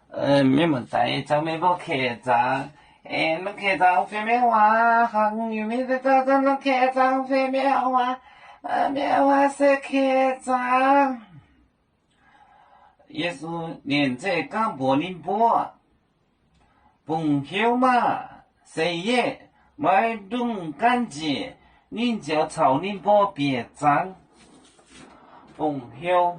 Mienh muoz-doic, zoux meih mbuo keh zaangc. Norm keh zaangc fih meih waac, hnangv yie mienh daaih zoux norm keh zaangc fih meih waac, meih waac se keh zaangc. Yesu ninh zeiz gorngv mbuox ninh mbuo, bungx hnyouv maah! Seix Yieh maiv ndungh gaanv njiec, ninh njoux caux ninh mbuo bieqc zaangc. Bungx hnyouv,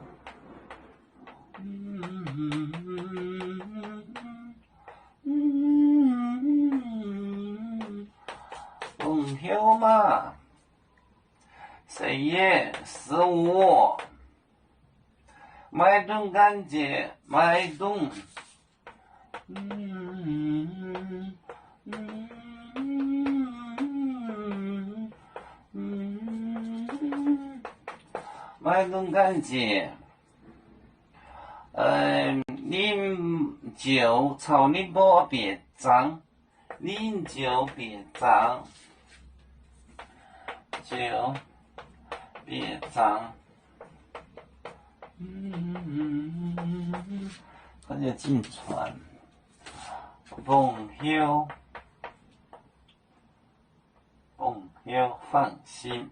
bungx hnyouv maah! Seix Yieh, 十五, maiv ndungh gaanv njiec, maiv ndungh, maiv ndungh gaanv njiec. Ninh njoux caux ninh mbuo bieqc zaangc. Ninh njoux bieqc zaangc. Njoux bieqc zaangc. Bungx hnyouv, bungx hnyouv, 放心,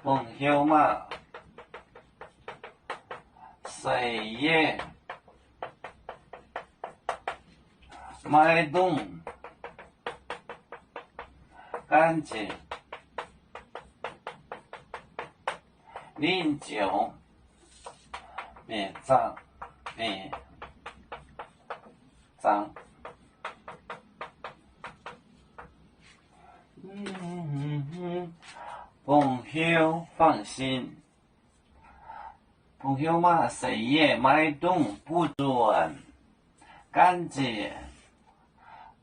bungx hnyouv maah! Seix Yieh maiv ndungh gaanv njiec, ninh njoux bieqc zaangc, bieqc zaangc. Bungx hnyouv, 放心. Bungx hnyouv maah! Seix Yieh maiv ndungh buv nzuonx, gaanv njiec,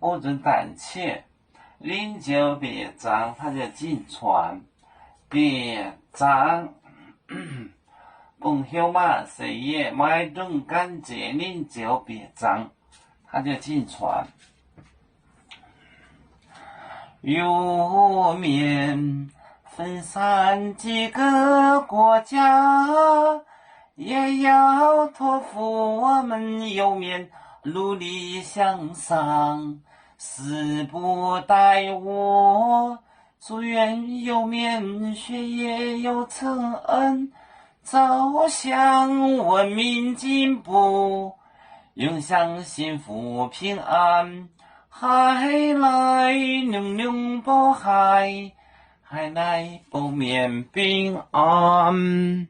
buv nzuonx 胆怯, ninh njoux bieqc zaangc, 他就进船, bieqc zaangc. Bungx hnyouv maah! Seix Yieh maiv ndungh gaanv njiec, ninh njoux bieqc zaangc, 他就进船. 有面分散几个国家，也要托付我们有面努力向上，死不带活， 祝愿有面学业有成恩，照向文明进步，永享幸福平安。海内永永保海，海内保面平安。